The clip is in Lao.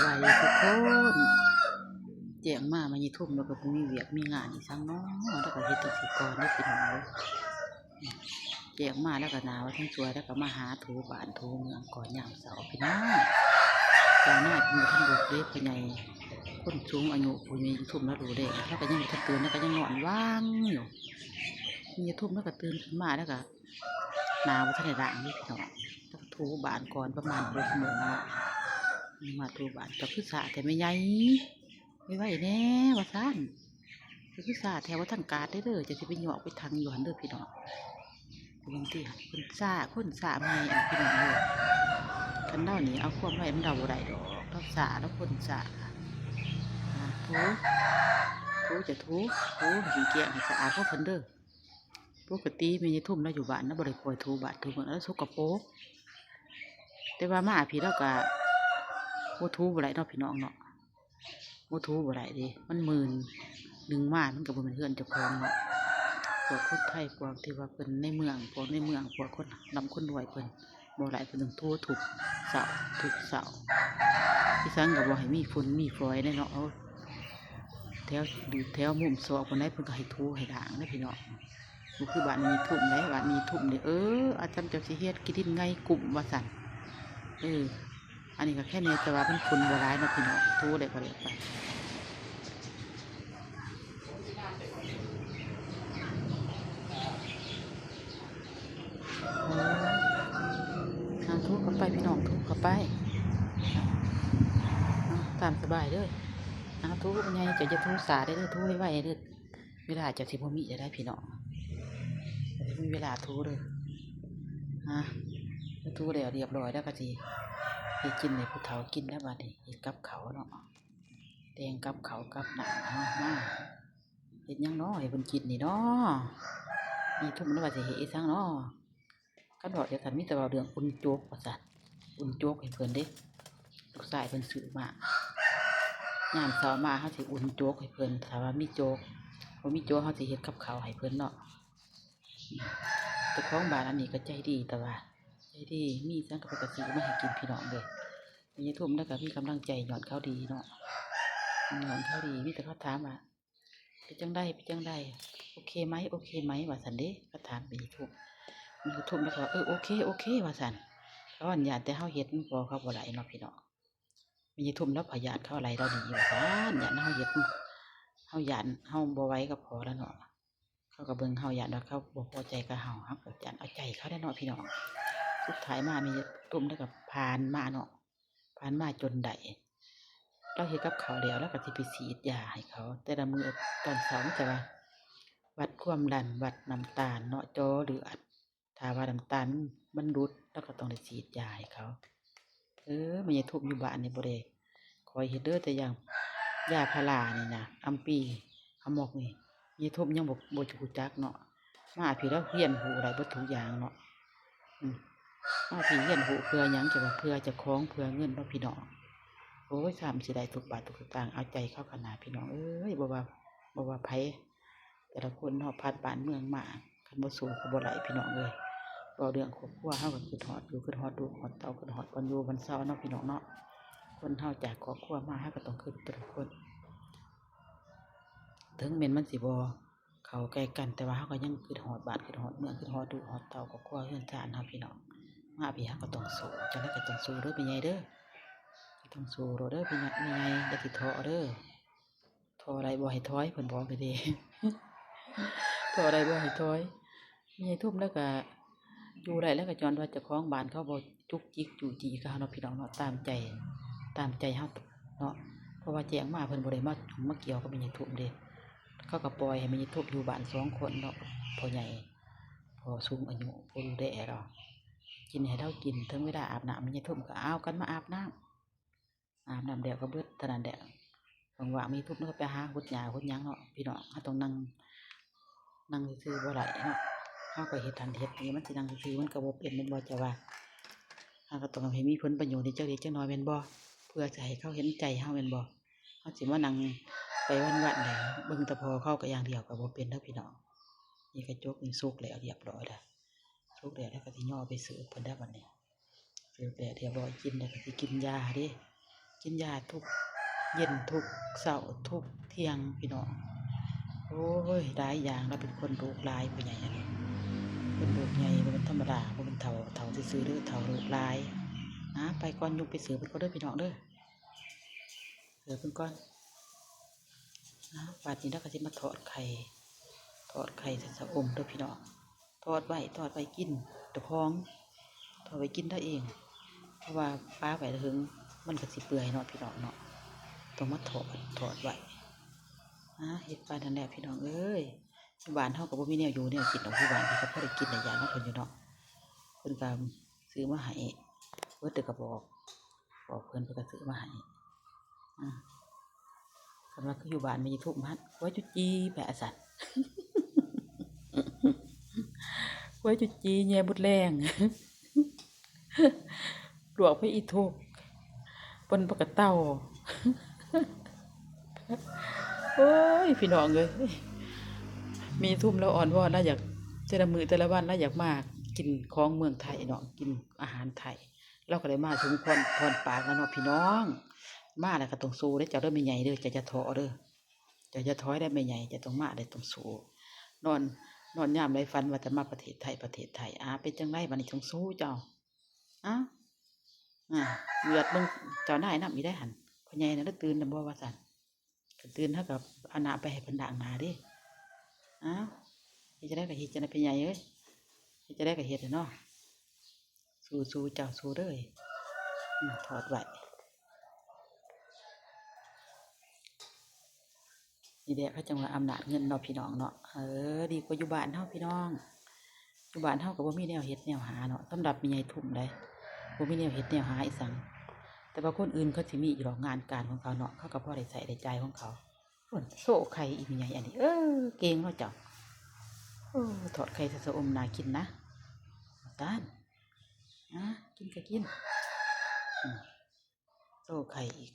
ບາຍດີທຸກຄົນ. ແຈ້ງມາ ແມ່ໃຫຍ່ທຸ່ມລາວກໍບໍ່ມີວຽກມີງານອີ່ຫຍັງເນາະ ລາວກໍເຮັດຈັ່ງຊີ້ກ່ອນເດີພີ່ນ້ອງເອີຍ. ແຈ້ງມາແລ້ວກໍໜ້າວ່າທັງຊ່ວຍ ແລ້ວກໍມາຫາຖູບ້ານຖູເມືອງກ່ອນຍາມເຊົ້າພີ່ນ້ອງ. ເຈົ້ານາຍເພິ່ນບໍ່ທັນລຸກເດ້ ພໍ່ໃຫຍ່ ຄົນສູງອາຍຸ ຜູ້ໃຫຍ່ທຸ່ມລາວດູແລ ລາວກໍຍັງບໍ່ທັນຕື່ນ ລາວກໍຍັງນອນຫວ່າງຢູ່. ແມ່ໃຫຍ່ທຸ່ມລາວກໍຕື່ນຂຶ້ນມາ ແລ້ວກໍໜ້າບໍ່ທັນໄດ້ລ້າງເດ້ພີ່ນ້ອງ. ລາວກໍຖູບ້ານກ່ອນປະມານຫົກໂມງເນາະ ມາຖູບ້ານ. ເຈົ້າຄືຊ້າແທ້ແມ່ໃຫຍ່ ໄວໆແດ່ວ່າຊັ້ນ ເຈົ້າຄືຊ້າແທ້ ບໍ່ທັນກາດເດີ ເຈົ້າຊິໄປຍອກໄປຖັງຢູ່ຫັ້ນເດີພີ່ນ້ອງ. ເບິ່ງຕິ ເພິ່ນຊ້າ ຄົນຊ້າແມ່ໃຫຍ່ ອັນພີ່ນ້ອງເອີຍ. ຄັນລາວນີ້ເອົາຄວາມໄວນຳລາວບໍ່ໄດ້ດອກ ລາວຊ້າ ລາວຄົນຊ້າ. ອ່າ ຖູ ຖູ ເຈົ້າຖູ ຖູໃຫ້ແຈ້ງໃຫ້ສະອາດເພິ່ນເດີ. ປົກກະຕິແມ່ໃຫຍ່ທຸ່ມລາວຢູ່ບ້ານລາວບໍ່ໄດ້ຄ່ອຍຖູບ້ານຖູເມືອງ ລາວສົກກະປົກ ແຕ່ວ່າມາພີ້ລາວກະບໍ່ຖູບໍ່ໄດ້ເນາະພີ່ນ້ອງເນາະ ບໍ່ຖູບໍ່ໄດ້ເດ້ ມັນມື່ນ ໜຶ່ງມາມັນກໍບໍ່ແມ່ນເຮືອນເຈົ້າຂອງເນາະ. ພວກຄົນໄທ ພວກທີ່ວ່າເພິ່ນໃນເມືອງ ພວກໃນເມືອງ ພວກຄົນລ່ຳຄົນລວຍເພິ່ນບໍ່ໄດ້ ເພິ່ນຕ້ອງຖູທຸກເຊົ້າ ທຸກເຊົ້າ. ອີ່ຫຍັງກໍບໍ່ໃຫ້ມີຝຸ່ນມີຝອຍແດ່ເນາະ. ເອົາ ແຖວ ແຖວມຸມຊອກບ່ອນໃດເພິ່ນກໍໃຫ້ຖູໃຫ້ລ້າງເດີພີ່ນ້ອງ. ບໍ່ຄືບ້ານແມ່ໃຫຍ່ທຸ່ມໃດ ບ້ານແມ່ໃຫຍ່ທຸ່ມນີ້ ເອີ ອາຈານເຈົ້າຊິເຮັດຂີ້ດິນໄງ່ກຸ້ມວ່າຊັ້ນ. ເອີ ອັນນີ້ກໍແຄ່ແນ່ ແຕ່ວ່າມັນຝຸ່ນບໍ່ຫຼາຍເນາະພີ່ນ້ອງ ຖູໄດ້ກໍແລ້ວໄປ. ອ່າ ຖູເຂົ້າໄປພີ່ນ້ອງ ຖູເຂົ້າໄປ ອ່າ ຕາມສະບາຍເດີ. ອ່າ ຖູແມ່ໃຫຍ່ ເຈົ້າຢ່າຖູຊ້າເດີ ຖູໄວໆເດີ ເວລາເຈົ້າຊິບໍ່ມີແລ້ວໄດ໋ພີ່ນ້ອງ ບໍ່ມີເວລາຖູເດີ. ອ່າ ຖູແລ້ວຮຽບຮ້ອຍແລ້ວກໍຊິໄດ້ກິນໃຫ້ຜູ້ເຖົ້າກິນແລ້ວ ບາດນີ້ເຮັດກັບເຂົ້າເນາະ ແຕ່ງກັບເຂົ້າກັບນ້ຳ. ເອົາ ມາ ເຮັດຫຍັງເນາະໃຫ້ເພິ່ນກິນນີ້ເນາະ ແມ່ໃຫຍ່ທຸ່ມລາວວ່າຊິເຮັດອີ່ຫຍັງເນາະ. ຄັນເວົ້າດຽວກັນມີແຕ່ເວົ້າເລື່ອງອຸ່ນໂຈກວ່າຊັ້ນ ອຸ່ນໂຈກໃຫ້ເພິ່ນເດ້ ລູກຊາຍເພິ່ນຊື້ມາ. ຍາມເຊົ້າມາເຮົາຊິອຸ່ນໂຈກໃຫ້ເພິ່ນ ຖ້າວ່າມີໂຈກ ບໍ່ມີໂຈກເຮົາຊິເຮັດກັບເຂົ້າໃຫ້ເພິ່ນເນາະ. ເຈົ້າຂອງບ້ານອັນນີ້ກໍໃຈດີ ແຕ່ວ່າໃຈດີ ມີຫຍັງກໍເພິ່ນກໍຊື້ມາໃຫ້ກິນພີ່ນ້ອງເອີຍ. ແມ່ໃຫຍ່ທຸ່ມລາວກໍມີກຳລັງໃຈຍ້ອນເຂົາດີເນາະ ຍ້ອນເຂົາດີ ມີແຕ່ເຂົາຖາມວ່າ ເປັນຈັ່ງໃດ ເປັນຈັ່ງໃດ ໂອເຄໄໝ ໂອເຄໄໝ ວ່າຊັ້ນເດ້. ກໍຖາມແມ່ໃຫຍ່ທຸ່ມ ແມ່ໃຫຍ່ທຸ່ມລາວກໍວ່າ ເອີ ໂອເຄ ໂອເຄ ວ່າຊັ້ນ. ເຂົາຢ້ານແຕ່ເຮົາເຮັດນຳພໍ່ເຂົາບໍ່ໄດ້ເນາະພີ່ນ້ອງ. ແມ່ໃຫຍ່ທຸ່ມລາວພະຍາດເຂົາໄລ່ລາວໜີວ່າຊັ້ນ ຢ້ານເຮົາເຮັດ ເຮົາຢ້ານເຮົາບໍ່ໄຫວກັບພໍ່ລາວເນາະ. ເຂົາກໍເບິ່ງເຮົາ ຢ້ານວ່າເຂົາບໍ່ພໍໃຈກັບເຮົາ ເຮົາກໍຢ້ານເອົາໃຈເຂົາແດ່ເນາະພີ່ນ້ອງ. ສຸດທ້າຍມາແມ່ໃຫຍ່ທຸ່ມລາວກໍຜ່ານມາເນາະ ຜ່ານມາຈົນໄດ້ ລາວເຮັດກັບເຂົາແລ້ວ ລາວກໍຊິໄປສີດຢາໃຫ້ເຂົາ ແຕ່ລະມື້ຕອນເຊົ້າ ມີແຕ່ວ່າວັດຄວາມດັນ ວັດນ້ຳຕານເນາະ ເຈາະເລືອດ ຖ້າວ່ານ້ຳຕານມັນຫຼຸດ ລາວກໍຕ້ອງໄດ້ສີດຢາໃຫ້ເຂົາ. ເອີ ແມ່ໃຫຍ່ທຸ່ມຢູ່ບ້ານນີ້ບໍ່ໄດ້ຄ່ອຍເຮັດເດີ ແຕ່ຢ່າງຢາພາລານີ້ນະ ອຳປີ ອາໝອກນີ້ ແມ່ໃຫຍ່ທຸ່ມຍັງບໍ່ ບໍ່ຮູ້ຈັກເນາະ. ມາພີ້ລາວຮຽນຮູ້ໄດ້ເບິດທຸກຢ່າງເນາະ. ອືມ ມາພີ້ຮຽນຮູ້ເພື່ອຫຍັງ ຈະວ່າເພື່ອເຈົ້າຂອງ ເພື່ອເງິນເນາະພີ່ນ້ອງ. ໂອ້ຍ ຊ້ຳຊິໄດ້ທຸກບາດທຸກສະຕາງ ເອົາໃຈເຂົາຂະໜາດພີ່ນ້ອງເອີຍ. ບໍ່ວ່າ ບໍ່ວ່າໃຜ ແຕ່ລະຄົນເນາະ ຜ່ານບ້ານເມືອງມາ ຄັນບໍ່ສູ້ກໍບໍ່ໄດ້ພີ່ນ້ອງເອີຍ. ເວົ້າເລື່ອງຄອບຄົວ ເຮົາກໍຄິດຮອດຢູ່ ຄິດຮອດລູກຮອດເຕົ້າ ຄິດຮອດບ່ອນຢູ່ບ່ອນເຊົາເນາະພີ່ນ້ອງເນາະ. ຄົນເຮົາຈາກຄອບຄົວມາ ເຮົາກໍຕ້ອງຄິດແຕ່ລະຄົນ ເຖິງແມ່ນມັນຊິບໍ່ເຂົ້າໃກ້ກັນ ແຕ່ວ່າເຮົາກໍຍັງຄິດຮອດບ້ານ ຄິດຮອດເມືອງ ຄິດຮອດລູກຮອດເຕົ້າ ຄອບຄົວເຮືອນຊານເຮົາພີ່ນ້ອງ. ມາພີ້ເຮົາກໍຕ້ອງສູ້ ຈັ່ງໃດກໍຕ້ອງສູ້ເດີແມ່ໃຫຍ່ເດີ ຕ້ອງສູ້ໂລດເດີແມ່ໃຫຍ່ ແມ່ໃຫຍ່ ຢ່າຊິທໍ້ເດີ. ທໍ້ໄດ້ບໍ່ໃຫ້ຖອຍ ເພິ່ນບອກເດ້ ທໍ້ໄດ້ບໍ່ໃຫ້ຖອຍ. ແມ່ໃຫຍ່ທຸ່ມລາວກະຢູ່ໄດ້ ລາວກະຍ້ອນວ່າເຈົ້າຂອງບ້ານເຂົາບໍ່ຈຸກຈິກຈູ້ຈີ້ກັບເຮົາເນາະພີ່ນ້ອງເນາະ ຕາມໃຈ ຕາມໃຈເຮົາເນາະ. ເພາະວ່າແຈ້ງມາເພິ່ນບໍ່ໄດ້ມາຫຍຸ້ງມາກ່ຽວກັບແມ່ໃຫຍ່ທຸ່ມເດ້ ເຂົາກໍປ່ອຍໃຫ້ແມ່ໃຫຍ່ທຸ່ມຢູ່ບ້ານສອງຄົນເນາະ ພໍ່ໃຫຍ່ ພໍ່ສູງອາຍຸ ຜູ້ດູແລເນາະ ກິນໃຫ້ລາວກິນ. ເຖິງເວລາອາບນ້ຳ ແມ່ໃຫຍ່ທຸ່ມກໍເອົາກັນມາອາບນ້ຳ ອາບນ້ຳແລ້ວກໍເບິດເທົ່ານັ້ນແຫຼະ. ວ່າງໆ ແມ່ໃຫຍ່ທຸ່ມລາວກໍໄປຫາຂຸດຫຍ້າຂຸດຫຍັງເນາະພີ່ນ້ອງ ເຮົາຕ້ອງນັ່ງ ນັ່ງຊື່ໆບໍ່ໄດ້ເນາະ. ເຮົາກໍເຮັດຫັ້ນເຮັດນີ້ ມັນຊິນັ່ງຊື່ໆມັນກໍບໍ່ເປັນແມ່ນບໍ່ ເຈົ້າວ່າ. ເຮົາກໍຕ້ອງເຮັດໃຫ້ມີຜົນປະໂຫຍດໃນຈັກເລັກຈັກນ້ອຍແມ່ນບໍ່ ເພື່ອຈະໃຫ້ເຂົາເຫັນໃຈເຮົາແມ່ນບໍ່. ເຮົາຊິມານັ່ງໄປວັນໆ ເບິ່ງແຕ່ພໍ່ເຂົາກໍຢ່າງດຽວກໍບໍ່ເປັນເດີພີ່ນ້ອງ. ນີ້ກະຈົກນີ້ສຸກແລ້ວ ຮຽບຮ້ອຍແລ້ວ ສຸກແລ້ວ ແລ້ວກໍຊິຍໍໄປເສີບເພິ່ນໄດ້ບັດນີ້. ເສີບແລ້ວຮຽບຮ້ອຍ ກິນແລ້ວກໍຊິກິນຢາເດ້ ກິນຢາທຸກເຢັນທຸກເຊົ້າທຸກທ່ຽງພີ່ນ້ອງ. ໂອ້ຍ ຫຼາຍຢ່າງ ລາວເປັນຄົນລູກຫຼາຍ ຜູ້ໃຫຍ່ຫັ້ນ ເປັນລູກໃຫຍ່ ບໍ່ແມ່ນທຳມະດາ ບໍ່ແມ່ນເຖົ້າ ເຖົ້າຊື່ໆເດີ້ ເຖົ້າລູກຫຼາຍ. ອາ ໄປກ່ອນ ຍຸກໄປເສີບເພິ່ນກ່ອນເດີ້ພີ່ນ້ອງເດີ້ ເສີບເພິ່ນກ່ອນ. ອາ ບາດນີ້ລາວກໍຊິມາທອດໄຂ່ ທອດໄຂ່ໃສ່ຊະອົມເດີ້ພີ່ນ້ອງ. ທອດໄວ້ ທອດໄວ້ກິນເຈົ້າຂອງ ທອດໄວ້ກິນລາວເອງ ເພາະວ່າປະໄວ້ເຖິງມັນກໍຊິເປື່ອຍເນາະພີ່ນ້ອງເນາະ ຕ້ອງມາທອດ ທອດໄວ້. ອາ ເຮັດໄປນັ້ນແຫຼະພີ່ນ້ອງເອີຍ ຢູ່ບ້ານເຮົາກໍບໍ່ມີແນວຢູ່ແນວກິນດອກ ຢູ່ບ້ານເພິ່ນກໍພໍໄດ້ກິນໄດ້ຢາກນຳເພິ່ນຢູ່ເນາະ ເພິ່ນກໍຊື້ມາໃຫ້ເບິດເດີກະບອກ ບອກເພິ່ນ ເພິ່ນກໍຊື້ມາໃຫ້. ອາ ຄັນວ່າຄືຢູ່ບ້ານແມ່ໃຫຍ່ທຸມຫັ້ນ ຜົວຈຸຈີໄປອາສັນ ຜົວຈຸຈີແຍ່ບຸດແລງ ລວກໃຜອີທຸກ ປົ່ນປາກະເຕົາ. ໂອ້ຍ ພີ່ນ້ອງເອີຍ ແມ່ໃຫຍ່ທຸມລາວອ້ອນວອນ ລາວຢາກ ແຕ່ລະມື້ແຕ່ລະວັນລາວຢາກມາກິນຂອງເມືອງໄທເນາະ ກິນອາຫານໄທ ລາວກໍໄດ້ມາສົມຄວນພອນປາກແລ້ວເນາະພີ່ນ້ອງ. ມາແລ້ວກໍຕ້ອງສູ້ເດີ້ ເຈົ້າເດີ້ແມ່ໃຫຍ່ເດີ້ ເຈົ້າຢ່າທໍ້ເດີ້ ເຈົ້າຢ່າຖອຍເດີ້ແມ່ໃຫຍ່ ເຈົ້າຕ້ອງມາເດີ້ ຕ້ອງສູ້. ນອນ ນອນຍາມໃດຝັນວ່າຈະມາປະເທດໄທ ປະເທດໄທ. ອາ ເປັນຈັ່ງໃດບາດນີ້ ຕ້ອງສູ້ເຈົ້າ. ອາ ອາ ເຫຼືອດເບິ່ງເຈົ້ານາຍນຳອີກໄດ໋ຫັ້ນ ພໍ່ໃຫຍ່ນະ ຕື່ນນຳບໍ່ວ່າຊັ້ນ. ຄັນຕື່ນເຮົາກໍເອົານ້ຳໄປໃຫ້ເພິ່ນລ້າງໜ້າເດ້. ອ້າວ ເຮັດຈັ່ງໃດກໍເຮັດຈັ່ງໃດ ແມ່ໃຫຍ່ເອີຍ ເຮັດຈັ່ງໃດກໍເຮັດແຫຼະເນາະ. ສູ້ໆ ເຈົ້າສູ້ເດີ້. ອືມ ທອດໄວ້. ນີ້ແຫຼະ ເຂົາຈັ່ງວ່າອຳນາດເງິນເນາະ ພີ່ນ້ອງເນາະ. ເອີ ດີກວ່າຢູ່ບ້ານເຮົາ ພີ່ນ້ອງ. ຢູ່ບ້ານເຮົາກໍບໍ່ມີແນວເຮັດແນວຫາເນາະ ສຳລັບແມ່ໃຫຍ່ທຸ່ມໃດ໋ ບໍ່ມີແນວເຮັດແນວຫາອີ່ສັງ. ແຕ່ວ່າຄົນອື່ນເຂົາຊິມີຢູ່ດອກງານການຂອງເຂົາເນາະ ເຂົາກໍພໍໄດ້ໃຊ້ໄດ້ຈ່າຍຂອງເຂົາ. ໂອ້ ໂຊໄຂ່ອີ່ແມ່ໃຫຍ່ອັນນີ້ ເອີ ເກັ່ງເນາະເຈົ້າ. ໂອ້ ທອດໄຂ່ໃສ່ຊະອົມ ໜ້າກິນນະ ວ່າຊັ້ນ. ອາ ກິນກໍກິນ. ອືມ ໂຊໄຂ່ອີກ.